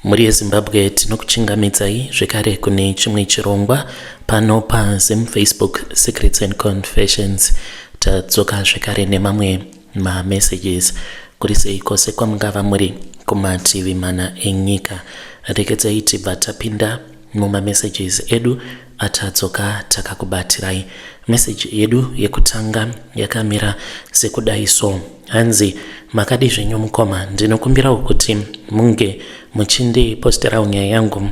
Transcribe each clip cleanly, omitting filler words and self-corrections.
Mhuri yeZimbabwe, tinokuchingamidzai zvekare kune chimwe chirongwa pano paZim Facebook Secrets and Confessions. Tadzoka zvekare nemamwe mamessages. Kuri sei kwose kwamungava muri kumativi mana enyika? Regedzai tibva tapinda mumamessages edu atadzoka takakubatirai. Message yedu yekutanga yakamira sekudai so. Hanzi, makadi zvenyu mukoma, ndinokumbirawo kuti munge muchindiposterawo nyaya yangu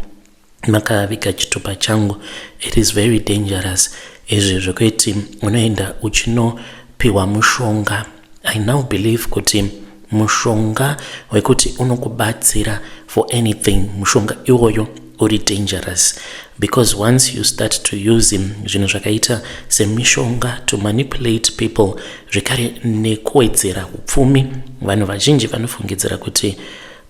makaviga chitupa changu. It is very dangerous izvi zvekuti unoenda uchinopiwa mushonga. I now believe kuti mushonga wekuti unokubatsira for anything, mushonga iwoyo uri dangerous, because once you start to use him, zvinhu zvakaita semishonga to manipulate people, zvekare nekuwedzera upfumi, vanhu vazhinji vanofungidzira kuti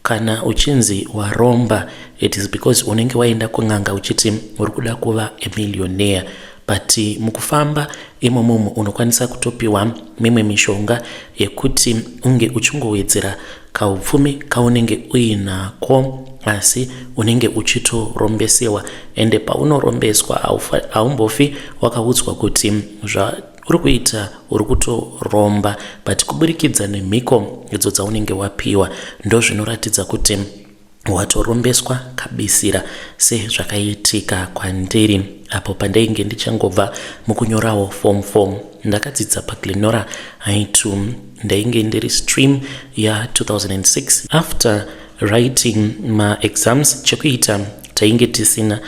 kana uchinzi waromba, it is because unenge waenda kun'anga uchiti uri kuda kuva a millionaire. But mukufamba imomomo unokwanisa kutopiwa mimwe mishonga yekuti unge uchingowedzera kaupfumi kaunenge uinako, asi unenge uchitorombesewa. Ende paunorombeswa, haumbofi wakaudzwa kuti zvauri kuita uri kutoromba, but kuburikidza nemhiko idzo dzaunenge wapiwa, ndo zvinoratidza kuti watorombeswa kabisira, sezvakaitika kwandiri apo pandainge ndichangobva mukunyorawo Form 4. Ndakadzidza paGlenora High 2. Ndainge ndiri stream ya2006. After writing maexams, chekuita tainge tisina.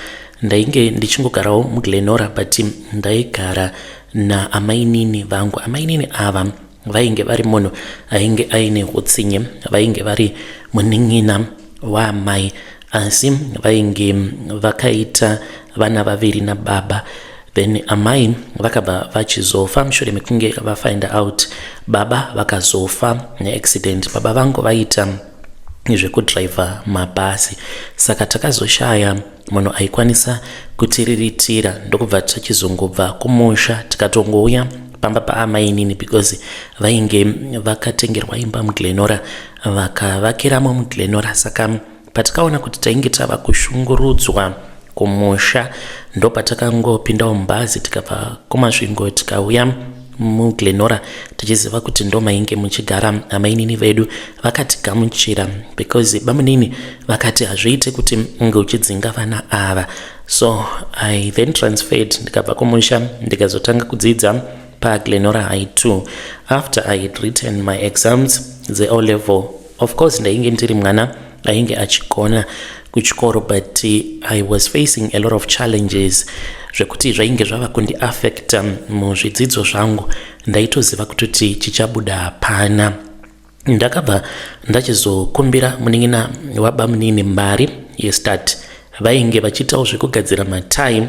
Ndainge ndichingogarawo muGlenora, but ndaigara naamainini vangu. Amainini ava vainge vari munhu ainge aine utsinye. Vainge vari munin'ina waamai, asi vainge vakaita vana vaviri nababa. Then amai vakabva vachizofa mushure mekunge vafind out baba vakazofa neaccident. Baba vangu vaita zvekudhiraivha mabhasi, saka takazoshaya munhu aikwanisa kutiriritira, ndokubva tachizongobva kumusha tikatongouya pamba paamainini, because vainge vakatengerwa imba muGlenora, vakavakiramo muGlenora. Saka patikaona kuti tainge tava kushungurudzwa kumusha, ndopatakangopindawo mubhazi, tikabva kuMasvingo tikauya muGlenora, tichiziva kuti ndo mainge muchigara amainini vedu. Vakatigamuchira because bamunini vakati hazviite kuti unge uchidzinga vana ava. So I then transferred, ndikabva kumusha, ndikazotanga kudzidza paGlenora High 2 after I had written my exams dze-O level. Of course ndainge ndiri mwana ainge achigona kuchikoro, but I was facing a lot of challenges zvekuti zvainge zvava kundiafecta muzvidzidzo zvangu. Ndaitoziva kutoti chichabuda hapana. Ndakabva ndachizokumbira munin'ina wabamunini mari yestart. Vainge vachiitawo zvekugadzira matai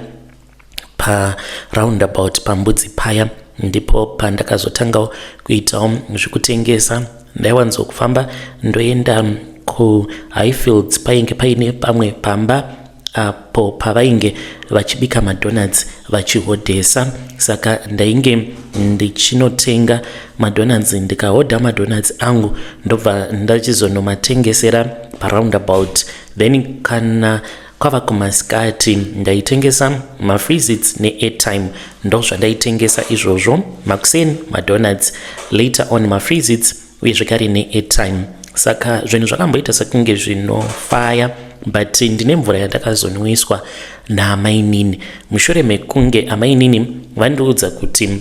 paroundabout paMbudzi paya. Ndipo pandakazotangawo kuitawo zvekutengesa. Ndaiwanzokufamba ndoenda kuHighfields. Painge paine pamwe pamba apo pavainge vachibika madonuts vachihodhesa, saka ndainge ndichinotenga madonuts. Ndikahodha madonuts angu, ndobva ndachizonomatengesera paroundabout. Then kana kwava kumasikati, ndaitengesa mafreezits neairtime. Ndo zvandaitengesa izvozvo. Makuseni madonuts, later on mafreezits, uye zvekare neairtime. Saka zvinhu zvakamboita sekunge zvinofaya, but ndine mvura yandakazonwiswa naamainini mushure mekunge amainini vandiudza kuti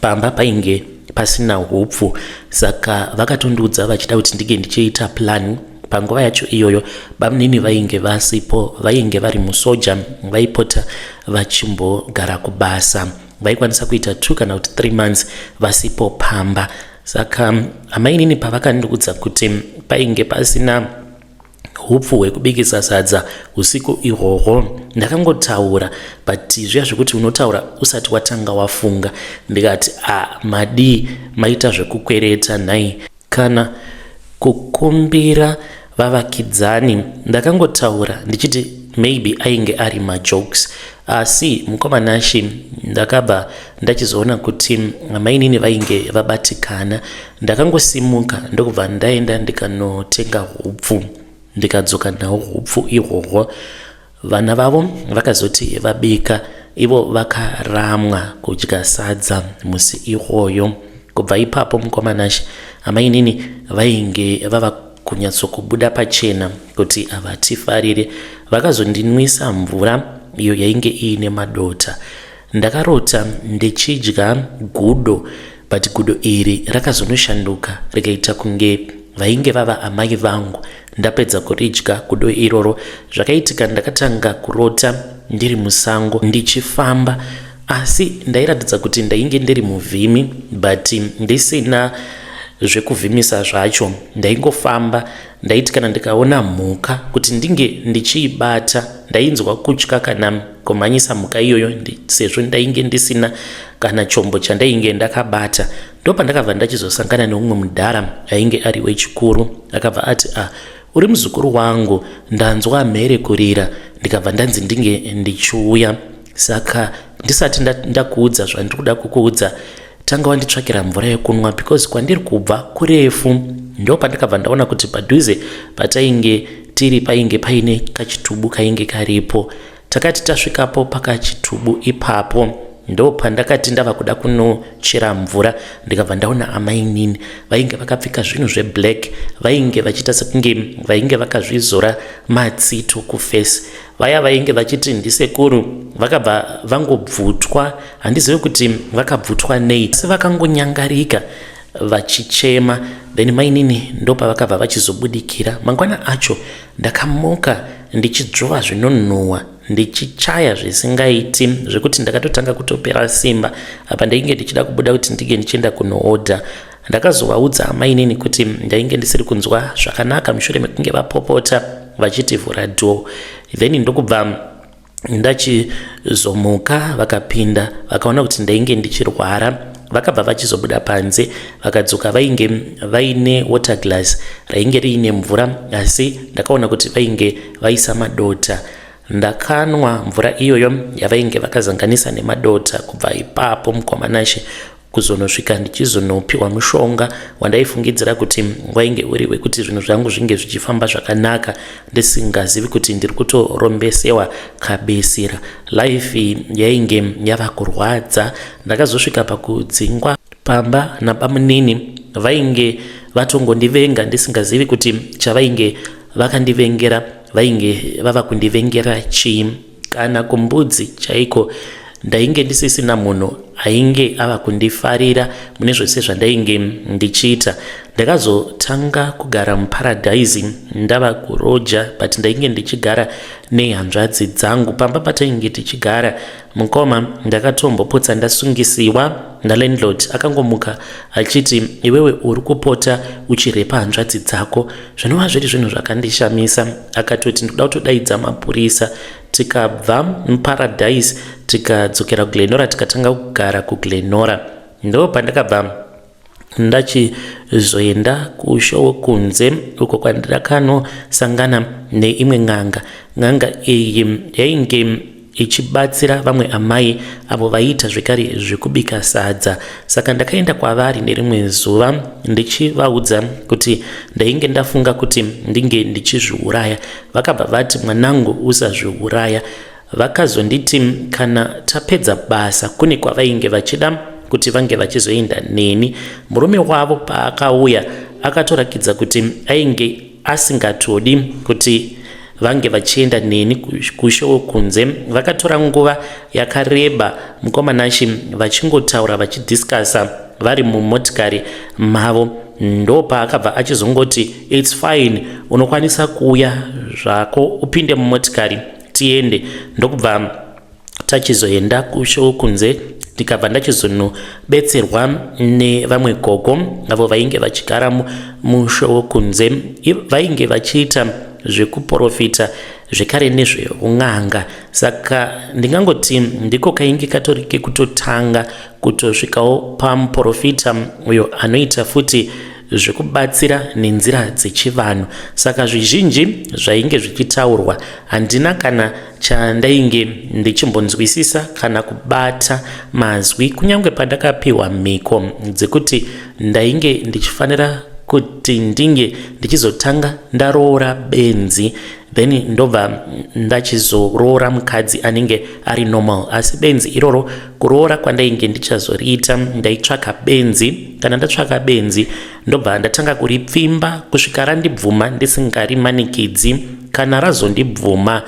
pamba painge pasina hupfu. Saka vakatondiudza vachida kuti ndinge ndichiita plan. Panguva yacho iyoyo bamunini vainge vasipo, vainge vari musoja, vaipota vachimbogara kubasa. Vaikwanisa kuita 2 kana kuti 3 months vasipo pamba. Saka amainini pavakandiudza kuti painge pasina hupfu hwekubikisa sadza usiku ihwohwo, ndakangotaura, but zviya zvekuti unotaura usati watanga wafunga, ndikati, "A, madii maita zvekukwereta nhai, kana kukumbira vavakidzani?" Ndakangotaura ndichiti maybe ainge ari majokes, asi mukomanashi, ndakabva ndachizoona kuti mainini vainge vabatikana. Ndakangosimuka, ndokubva ndaenda ndikanotenga hupfu. ndikadzoka nawo hupfu ihwohwo. Vana vavo vakazoti vabika ivo vakaramwa kudya sadza musi iwoyo. Kubva ipapo mukoma Nashe amainini vainge vava kunyatsokubuda pachena kuti havatifarire. Vakazondinwisa mvura iyo yainge iine madota. Ndakarota ndichidya gudo but gudo iri rakazonoshanduka rikaita kunge vainge vava amai vangu. Ndapedza kuridya gudo iroro zvakaitika ndakatanga kurota ndiri musango ndichifamba asi ndairatidza kuti ndainge ndiri muvhimi but ndisina zvekuvhimisa zvacho. Ndaingofamba ndaiti kana ndikaona mhuka kuti ndinge ndichiibata ndainzwa kutya kana kumhanyisa mhuka iyoyo sezvo ndainge ndisina kana chombo chandainge ndakabata. Ndopandakabva ndachizosangana neumwe mudhara ainge ari wechikuru akabva ati ah uri muzukuru wangu ndanzwa mhere kurira ndikabva ndanzi ndinge ndichiuya saka ndisati ndakuudza zvandiri kuda kukuudza tanga wanditsvakira mvura yekunwa because kwandiri kubva kurefu. Ndopandakabva ndaona kuti padhuze patainge tiri painge paine kachitubu kainge karipo. Takati tasvikapo pakachitubu ipapo ndopandakati ndava kuda kunochera mvura ndikabva ndaona amainini vainge vakapfeka zvinhu zveblack vainge vachiita sekunge vainge vakazvizora matsito kuface. Vaya vainge vachiti ndisekuru vakabva vangobvutwa, handizive kuti vakabvutwa nei, asi vakangonyangarika vachichema. Then mainini ndopavakabva vachizobudikira. Mangwana acho ndakamuka ndichidzvova zvinonhuhwa ndichichaya zvisingaiti zvekuti ndakatotanga kutopera simba. Apa ndainge ndichida kubuda kuti ndinge ndichienda kunoodha. Ndakazovaudza amainini kuti ndainge ndisiri kunzwa zvakanaka mushure mekunge vapopota vachiti vhura door. Then ndokubva ndachizomuka vakapinda vakaona kuti ndainge ndichirwara. Vakabva vachizobuda panze vakadzoka vainge vaine water glass rainge riine mvura asi ndakaona kuti vainge vaisa madota. Ndakanwa mvura iyoyo yavainge vakazanganisa nemadota. Kubva ipapo mukoma Nashe kuzonosvika ndichizonopiwa mushonga wandaifungidzira kuti wainge uri wekuti zvinhu zvangu zvinge zvichifamba zvakanaka ndisingazivi kuti ndiri kutorombesewa kabisira. Life yainge yava kurwadza. Ndakazosvika pakudzingwa pamba nabamunini vainge vatongondivenga ndisingazivi kuti chavainge vakandivengera vainge vava kundivengera chii. Kana kumbudzi chaiko ndainge ndisisina munhu ainge ava kundifarira mune zvose zvandainge ndichiita. Ndakazotanga kugara muparadhaisi ndava kuroja but ndainge ndichigara nehanzvadzi dzangu pamba patainge tichigara. Mukoma ndakatombopotsa ndasungisiwa nalandlord akangomuka achiti iwewe uri kupota uchirepa hanzvadzi dzako zvinova zviri zvinhu zvakandishamisa. Akatoti ndikuda kutodaidza mapurisa. Tikabva muparadise tikadzokera kuGlenora tikatanga kugara kuGlenora. Ndopandakabva ndachizoenda kushowo kunze uko kwandakanosangana neimwe n'anga. N'anga iyi yainge ichibatsira vamwe amai avo vaiita zvekare zvekubika sadza. Saka ndakaenda kwavari nerimwe zuva ndichivaudza kuti ndainge ndafunga kuti ndinge ndichizviuraya. Vakabva vati mwanangu usazviuraya. Vakazonditi kana tapedza basa kune kwavainge vachida kuti vange vachizoenda neni. Murume wavo paakauya akatorakidza kuti ainge asingatodi kuti vange vachienda neni kushow kunze. Vakatora nguva yakareba mukoma Nashy vachingotaura vachidiscussa vari mumotikari mavo. Ndopaakabva achizongoti it's fine unokwanisa kuuya zvako upinde mumotikari tiende. Ndokubva tachizoenda kushow kunze ndikabva ndachizonobetserwa nevamwe gogo avo vainge vachigara mushow kunze. Vainge vachiita zvekuporofita zvekare nezveun'anga. Saka ndingangoti ndiko kainge katori kekutotanga kutosvikawo pamuporofita uyo anoita futi zvekubatsira nenzira dzechivanhu. Saka zvizhinji zvainge zvichitaurwa handina kana chandainge ndichimbonzwisisa kana kubata mazwi kunyange pandakapiwa mhiko dzekuti ndainge ndichifanira Kuti ndinge ndichizotanga ndaroora benzi, then ndobva ndachizoroora mukadzi anenge ari normal. Asi benzi iroro, kuroora kwandainge ndichazoriita, ndaitsvaka benzi. Kana ndatsvaka benzi, ndobva ndatanga kuripfimba kusvika randibvuma ndisingarimanikidzi. Kana razondibvuma,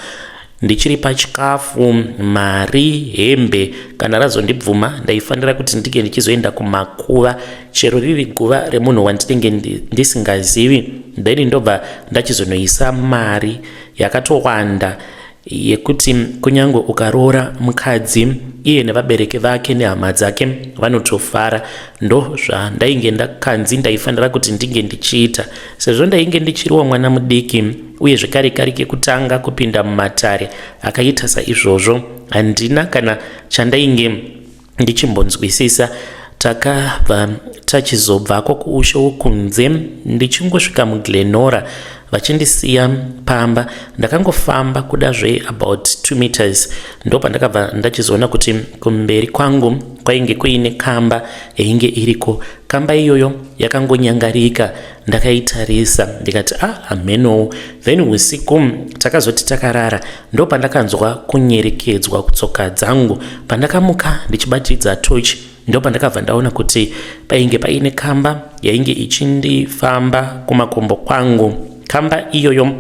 ndichiri pachikafu, mari, hembe. Kana razondibvuma, ndaifanira kuti ndinge ndichizoenda kumakuva, chero riri guva remunhu wandinenge ndisingazivi. Then ndobva ndachizonoisa mari yakatowanda yekuti kunyange ukaroora mukadzi, iye nevabereki vake nehama dzake vanotofara. Ndo zvandainge ndakanzi ndaifanira kuti ndinge ndichiita, sezvo ndainge ndichiriwo mwana mudiki, uye zvekare kari kekutanga kupinda mumatare akaita saizvozvo. Handina kana chandainge ndichimbonzwisisa. Takabva tachizobvako kuushe wokunze. Ndichingosvika muGlenora, vachindisiya pamba, ndakangofamba kuda zve about 2 meters, ndo pandakabva ndachizoona kuti kumberi kwangu kwainge kuine kamba yainge iriko. Kamba iyoyo yakangonyangarika. Ndakaitarisa ndikati, "Ah, hamenowo." Then usiku takazoti takarara, ndo pandakanzwa kunyerekedzwa kutsoka dzangu. Pandakamuka ndichibatidza torch, ndo pandakabva ndaona kuti painge paine kamba yainge ichindifamba kumakumbo kwangu. Kamba iyoyo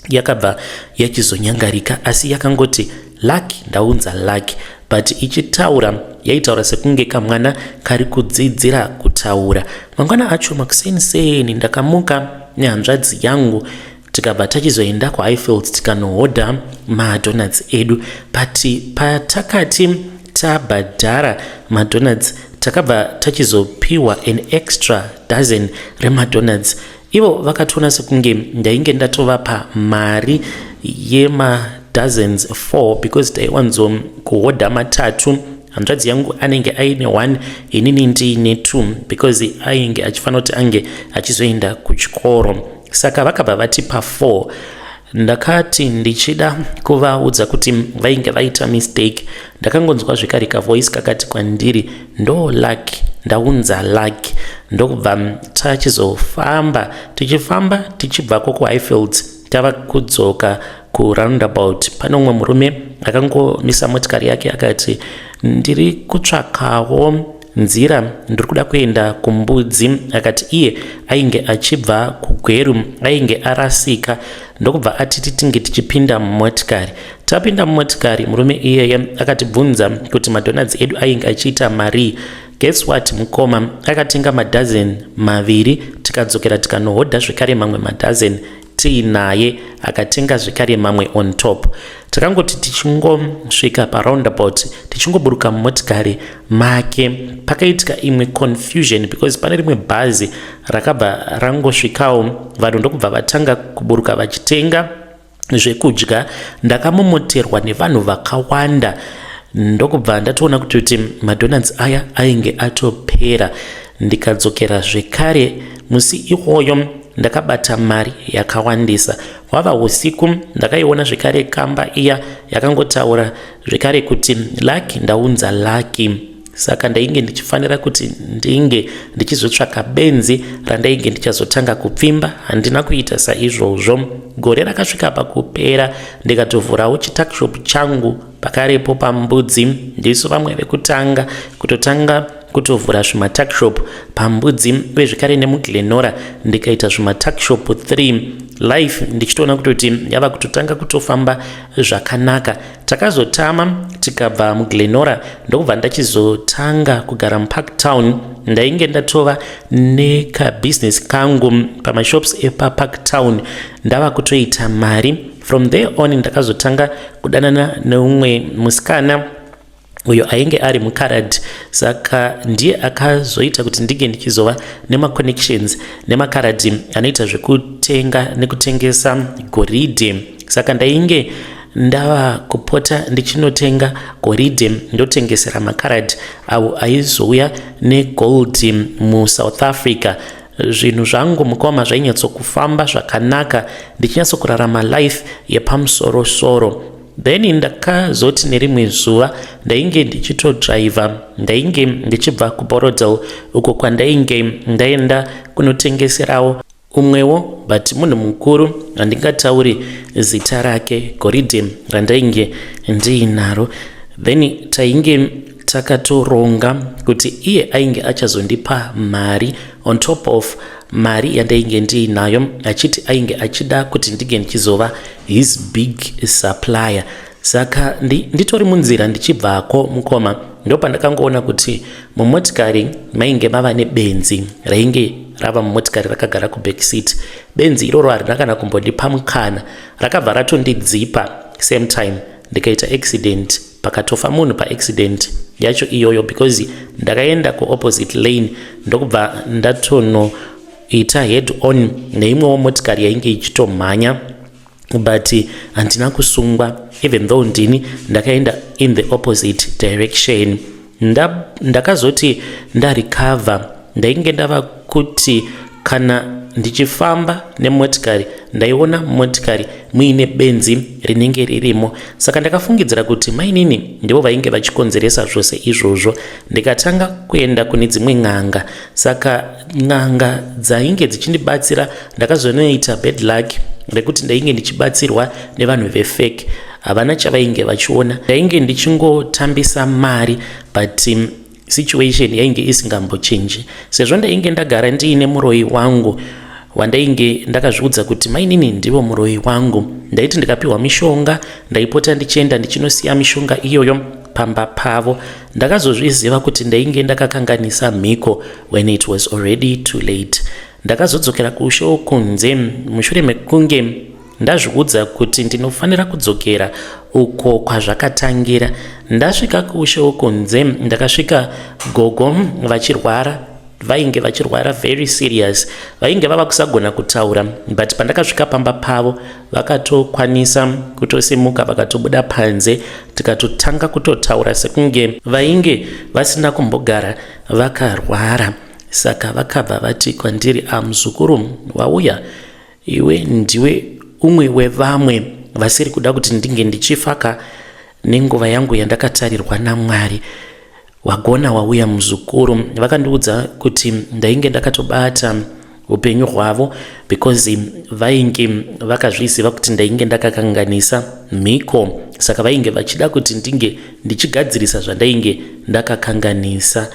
yakabva yachizonyangarika, asi yakangoti, "Lucky, ndaunza lucky," but ichitaura yaitaura sekunge kamwana kari kudzidzira kutaura. Mangwana acho makuseni ndakamuka nehanzvadzi yangu, tikabva tachizoenda kuHighfields, tikanohodha madonuts edu. But patakati tabhadhara madonuts, takabva tachizopiwa an extra dozen remadonuts. Ivo vakatoona sekunge ndainge ndatovapa mari yemadozens 4, because taiwanzo kuhodha matatu. Hanzvadzi yangu anenge aine 1, inini ndiine 2, because ainge achifanira kuti ange achizoenda kuchikoro. Saka vakabva vatipa 4. Ndakati ndichida kuvaudza kuti vainge vaita mistake, ndakangonzwa zvekare kavoice kakati kwandiri, "Ndo lucky, ndaunza lucky." Ndokubva tachizofamba. Tichifamba tichibvako kuHighfields, tava kudzoka kuroundabout, pane umwe murume akangomisa motikari yake, akati, "Ndiri kutsvakawo nzira, ndiri kuda kuenda kuMbudzi." Akati iye ainge achibva kuGweru, ainge arasika. Ndokubva atiti tinge tichipinda mumotikari. Tapinda mumotikari, murume iyeye akatibvunza kuti madonuts edu ainge achiita marii. Guess what, mukoma? Akatenga madozen 2. Tikadzokera tikanohodha zvekare mamwe madozen tiinaye, akatenga zvekare mamwe on top. Takangoti tichingosvika paroundabout, tichingoburuka mumotikari make, pakaitika imwe confusion, because pane rimwe bhazi rakabva rangosvikawo, vanhu ndokubva vatanga kuburuka vachitenga zvekudya. Ndakamomoterwa nevanhu vakawanda, ndokubva ndatoona kuti madonuts aya ainge atopera. Ndikadzokera zvekare. Musi iwoyo ndakabata mari yakawandisa. Hwava usiku, ndakaiona zvekare kamba iya yakangotaura zvekare kuti, "Lucky, ndaunza lucky." Saka ndainge ndichifanira kuti ndinge ndichizotsvaka benzi randainge ndichazotanga kupfimba. Handina kuita saizvozvo. Gore rakasvika pakupera, ndikatovhurawo chituckshop changu pakarepo paMbudzi. Ndisu vamwe vekutanga kutotanga kutovhura zvimatuckshop paMbudzi, uye zvekare nemuGlenora ndikaita zvimatuckshop 3. Life ndichitoona kutoti yava kutotanga kutofamba zvakanaka. Takazotama tikabva muGlenora, ndokubva ndachizotanga kugara muParktown. Ndainge ndatova nekabhizinesi kangu pamashops epaParktown, ndava kutoita mari. From there on ndakazotanga kudanana neumwe musikana uyo ainge ari mukarad. Saka ndiye akazoita kuti ndinge ndichizova nemaconnections nemakaradhi anoita zvekutenga nekutengesa goridhe. Saka ndainge ndava kupota ndichinotenga goridhe, ndotengesera makaradhi avo aizouya negold muSouth Africa. Zvinhu zvangu, mukoma, zvainyatsokufamba zvakanaka, ndichinyatsokurarama life yepamusorosoro. Then ndakazoti nerimwe zuva ndainge ndichitodriver, ndainge ndichibva kuBorrowdale uko kwandainge ndaenda kunotengeserawo umwewo, but munhu mukuru, handingatauri zita rake, goridhe randainge ndiinaro. Then tainge takatoronga kuti iye ainge achazondipa mari on top of mari yandainge ndiinayo, achiti ainge achida kuti ndinge ndichizova his big supplier. Saka nditori munzira ndichibvako, mukoma, ndopandakangoona kuti mumotikari mainge mava nebenzi rainge rava mumotikari rakagara kubackseat. Benzi iroro harina kana kumbondipa mukana, rakabva ratondidzipa same time, ndikaita accident. Pakatofa munhu paaccident yacho iyoyo, because ndakaenda kuopposite lane, ndokubva ndatonoita head on neimwewo motikari yainge ichitomhanya, but handina kusungwa even though ndini ndakaenda in the opposite direction. Ndakazoti ndarecover, ndainge ndava kuti kana ndichifamba nemotikari, ndaiona motikari muine benzi rinenge ririmo. Saka ndakafungidzira kuti mainini ndivo vainge vachikonzeresa zvose izvozvo. Ndikatanga kuenda kune dzimwe n'anga. Saka n'anga dzainge dzichindibatsira, ndakazonoita bad luck rekuti ndainge ndichibatsirwa nevanhu vefake, havana chavainge vachiona. Ndainge ndichingotambisa mari, but situation yainge isingambochinji, sezvo ndainge ndagara ndiine muroi wangu wandainge ndakazviudza kuti mainini ndivo muroi wangu. Ndaiti ndikapiwa mishonga, ndaipota ndichienda ndichinosiya mishonga iyoyo pamba pavo. Ndakazozviziva kuti ndainge ndakakanganisa mhiko when it was already too late. Ndakazodzokera kuushe wokunze mushure mekunge ndazviudza kuti ndinofanira kudzokera uko kwazvakatangira. Ndasvika kuushe wokunze, ndakasvika gogo vachirwara. Vainge vachirwara very serious, vainge vava kusagona kutaura, but pandakasvika pamba pavo vakatokwanisa kutosimuka, vakatobuda panze, tikatotanga kutotaura sekunge vainge vasina kumbogara vakarwara. Saka vakabva vati kwandiri, "Amuzukuru, wauya iwe, ndiwe umwe wevamwe vasiri kuda kuti ndinge ndichifaka nenguva yangu yandakatarirwa naMwari. Wagona wauya, muzukuru." Vakandiudza kuti ndainge ndakatobata upenyu hwavo because vainge vakazviziva kuti ndainge ndakakanganisa mhiko, saka vainge vachida kuti ndinge ndichigadzirisa zvandainge ndakakanganisa.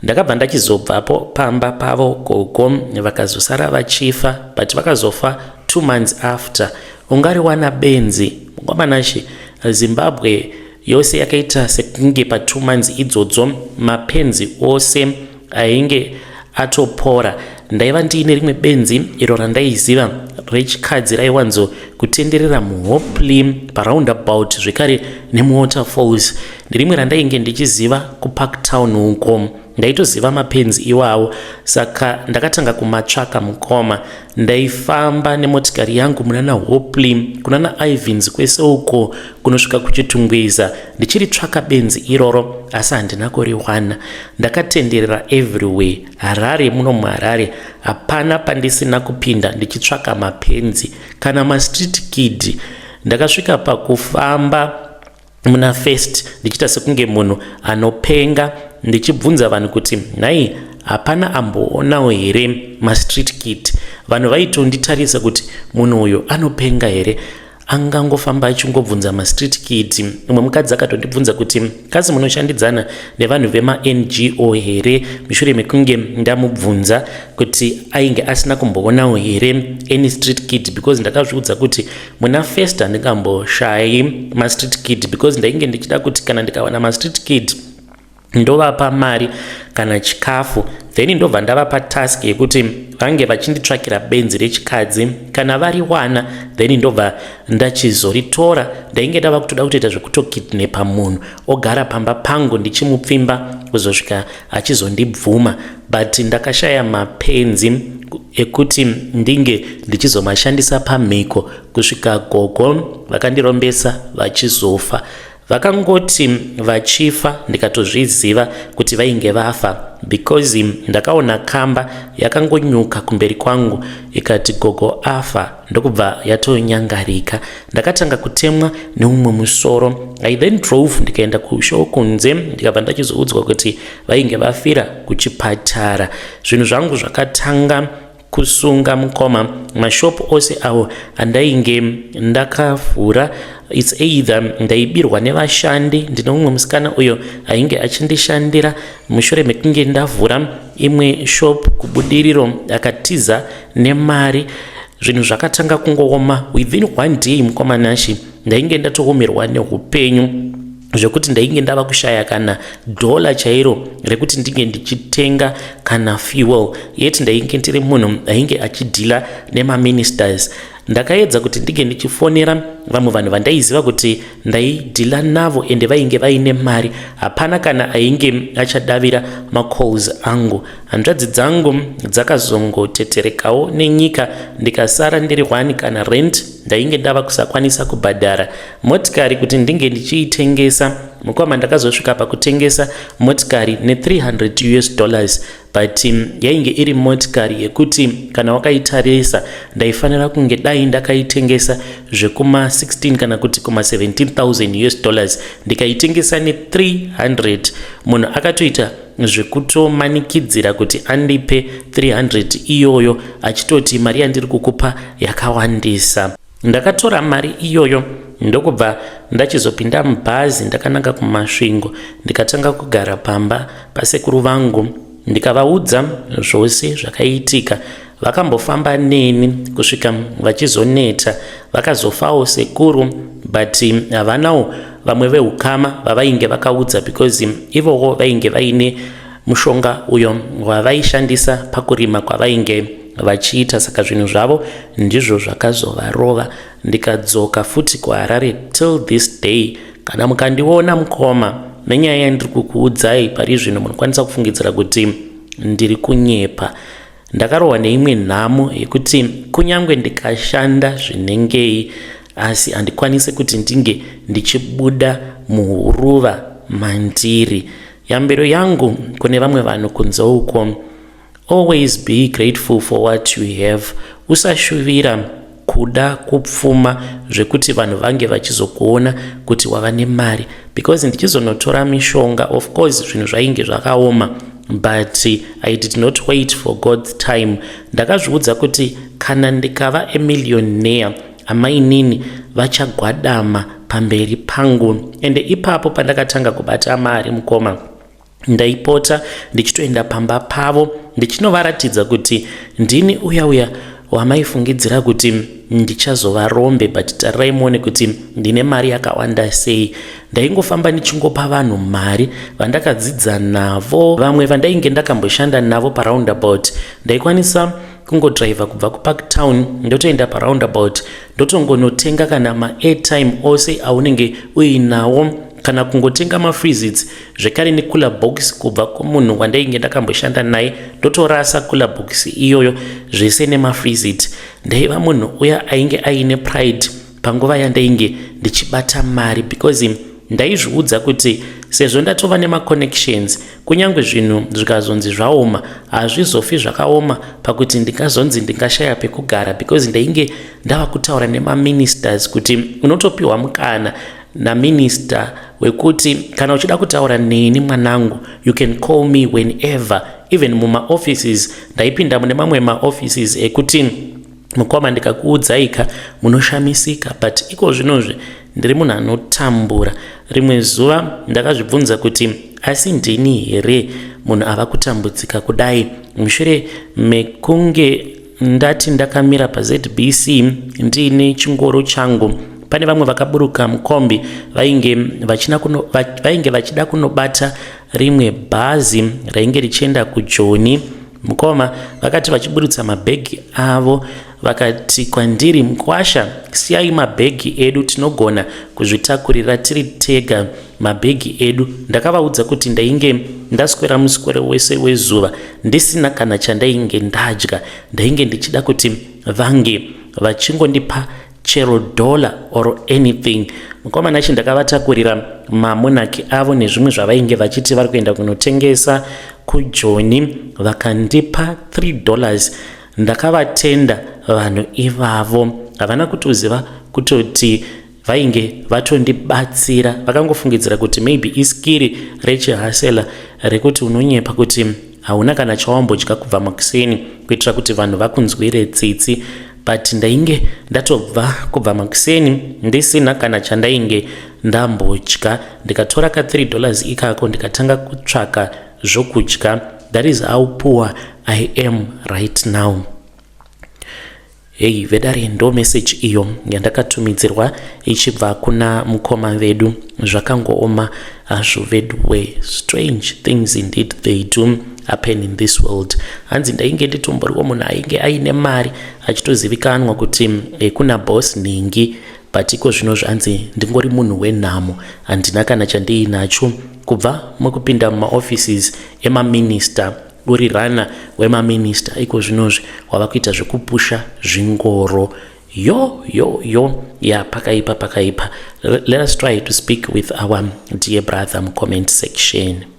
Ndakabva ndachizobvapo pamba pavo. Gogo vakazosara vachifa, but vakazofa 2 months after. Ungariwana benzi, mukomanashi, Zimbabwe yose yakaita sekunge pa2 months idzodzo mapenzi ose ainge atopora. Ndaiva ndiine rimwe benzi iro randaiziva rechikadzi, raiwanzo kutenderera muHopley paroundabout, zvekare nemuWaterfalls, nerimwe randainge ndichiziva kuParktown uko. Ndaitoziva mapenzi iwawo, saka ndakatanga kumatsvaka, mukoma. Ndaifamba nemotikari yangu munana Hopley, kunana Ivins, kwese uko kunosvika kuChitungwiza, ndichiritsvaka benzi iroro, asi handina kuriwana. Ndakatenderera everywhere, Harare muno, muHarare hapana pandisina kupinda ndichitsvaka mapenzi kana mastreet kid. Ndakasvika pakufamba muna First ndichiita sekunge munhu anopenga, ndichibvunza vanhu kuti, "Nhai, hapana amboonawo here mastreet kid?" Vanhu vaitonditarisa kuti munhu uyu anopenga here, angangofamba achingobvunza mastreet kid. Umwe mukadzi akatondibvunza kuti, "Kazi munoshandidzana nevanhu vemaNGO here?" mushure mekunge ndamubvunza kuti ainge asina kumboonawo here any street kid, because ndakazviudza kuti muna First handingamboshayi mastreet kid, because ndainge ndichida kuti kana ndikawana mastreet kid, ndovapa mari kana chikafu, then ndobva ndavapa task yekuti vange vachinditsvakira benzi rechikadzi. Kana variwana, then ndobva ndachizoritora. Ndainge ndava kutoda kutoita zvekutokidnapa munhu, ogara pamba pangu, ndichimupfimba kuzosvika achizondibvuma, but ndakashaya mapenzi ekuti ndinge ndichizomashandisa pamhiko kusvika gogo vakandirombesa vachizofa. Vakangoti vachifa ndikatozviziva kuti vainge vafa because ndakaona kamba yakangonyuka kumberi kwangu ikati gogo afa ndokubva yatonyangarika. Ndakatanga kutemwa neumwe musoro. I then drove ndikaenda kushow kunze ndikabva ndachizoudzwa kuti vainge vafira kuchipatara. Zvinhu zvangu zvakatanga kusunga mukoma mashop ose awo andainge ndakavhura its either ndaibirwa nevashandi ndine mumwe musikana uyo ainge achindishandira mushure mekunge ndavhura imwe shop kubudiriro akatiza nemari zvinhu zvakatanga kungooma within one day mukoma Nashi ndainge ndatoomerwa neupenyu zvekuti ndainge ndava kushaya kana dhola chairo rekuti ndinge ndichitenga kana fuel yet ndainge ndiri munhu ainge achidhila nemaministers ndakaedza kuti ndinge ndichifonera vamwe vanhu vandaiziva kuti ndaidhila navo ende vainge vaine mari hapana kana ainge achadavira macalls angu hanzvadzi dzangu dzakazongoteterekawo nenyika ndikasara ndiri one kana rent ndainge ndava kusakwanisa kubhadhara motikari kuti ndinge ndichiitengesa mukoma ndakazosvika pakutengesa motikari ne300 US dollars but yainge iri motikari yekuti kana wakaitarisa ndaifanira kunge dai ndakaitengesa zvekuma 16 kana kuti kuma 17000 US dollars ndikaitengesa ne300 munhu akatoita zvekutomanikidzira kuti andipe 300 iyoyo achitoti mari yandiri kukupa yakawandisa ndakatora mari iyoyo ndokubva ndachizopinda mubhazi ndakananga kumasvingo ndikatanga kugara pamba pasekuru vangu ndikavaudza zvose zvakaitika vakambofamba neni kusvika vachizoneta vakazofawo sekuru but havanawo vamwe veukama vavainge vakaudza because ivowo vainge vaine mushonga uyo wavaishandisa pakurima kwavainge vachiita saka zvinhu zvavo ndizvo zvakazovarova ndikadzoka futi kuharare till this day kana mukandiona mukoma nenyaya yandiri kukuudzai pari zvino munokwanisa kufungidzira kuti ndiri kunyepa ndakarohwa neimwe nhamo yekuti kunyange ndikashanda zvinengei asi handikwanisi kuti ndinge ndichibuda muhuruva mandiri yambiro yangu kune vamwe vanhu kunze uko always be grateful for what you have usashuvira kuda kupfuma zvekuti vanhu vange vachizokuona kuti wava nemari because ndichizonotora mishonga of course zvinhu zvainge zvakaoma but I did not wait for God's time ndakazviudza kuti kana ndikava a millionaire amainini vachagwadama pamberi pangu ende ipapo pandakatanga kubata mari mukoma ndaipota ndichitoenda pamba pavo ndichinovaratidza kuti ndini uya uya wamaifungidzira kuti ndichazova rombe but tarirai muone kuti ndine mari yakawanda sei ndaingofamba ndichingopa vanhu mari vandakadzidza navo vamwe vandainge ndakamboshanda navo paroundabout ndaikwanisa kungodhiraivha kubva kupark town ndotoenda paroundabout ndotongonotenga kana maairtime ose aunenge uinawo kana kungotenga mafreezits zvekare necooler box kubva kumunhu wandainge ndakamboshanda naye ndotorasa cooler box iyoyo zvese nemafreezit ndaiva munhu uya ainge aine pride panguva yandainge ndichibata mari because ndaizviudza kuti sezvo ndatova nemaconnections kunyange zvinhu zvikazonzi zvaoma hazvizofi zvakaoma pakuti ndingazonzi ndingashaya pekugara because ndainge ndava kutaura nemaministers kuti unotopiwa mukana naminista wekuti kana uchida kutaura neni mwanangu you can call me whenever even mumaoffices ndaipinda mune mamwe maoffices ekuti mukoma ndikakuudzaika munoshamisika but iko zvinozvi ndiri munhu anotambura rimwe zuva ndakazvibvunza kuti asi ndini here munhu ava kutambudzika kudai mushure mekunge ndati ndakamira paZBC ndiine chingoro changu pane vamwe vakaburuka mukombi vainge vainge vachida kunobata rimwe bhazi rainge richienda kujoni mukoma vakati vachiburutsa mabhegi avo vakati kwandiri mukwasha siyai mabhegi edu tinogona kuzvitakurira tiri tega mabhegi edu ndakavaudza kuti ndainge ndaswera muswero wese wezuva ndisina kana chandainge ndadya ndainge ndichida kuti vange vachingondipa. Chero dollar or anything. Mukoma Nashe, ndakavatakurira mamonaki avo nezvimwe zvavainge vachiti vari kuenda kunotengesa kuJoni, vakandipa $3. Ndakavatenda vanhu ivavo. Havana kutoziva kutoti vainge vatondibatsira. Vakangofungidzira kuti maybe iskiri rechihasela rekuti unonyepa kuti hauna kana chawambodya kubva makuseni kuitira kuti vanhu vakunzwire tsitsi, but ndainge ndatobva kubva makuseni ndisina kana chandainge ndambodya. Ndikatora ka $3 ikako, ndikatanga kutsvaka zvokudya. That is how poor I am right now. Hei vedare, ndo message iyo yandakatumidzirwa ichibva kuna mukoma vedu. Zvakangooma hazvo veduwe. Strange things indeed, they do happen in this world. Hanzi ndainge nditomboriwo munhu ainge aine mari, achitozivikanwa kuti kuna boss nhingi, but iko zvino zvanzi ndingori munhu wenhamo, handina kana chandiinacho. Kubva mukupinda mumaoffices emaminista, uri runner wemaminista, iko zvinozvi wava kuita zvekupusha zvingoro. Yo yo yo, ya, pakaipa, pakaipa. Let us try to speak with our dear brother mucomment section.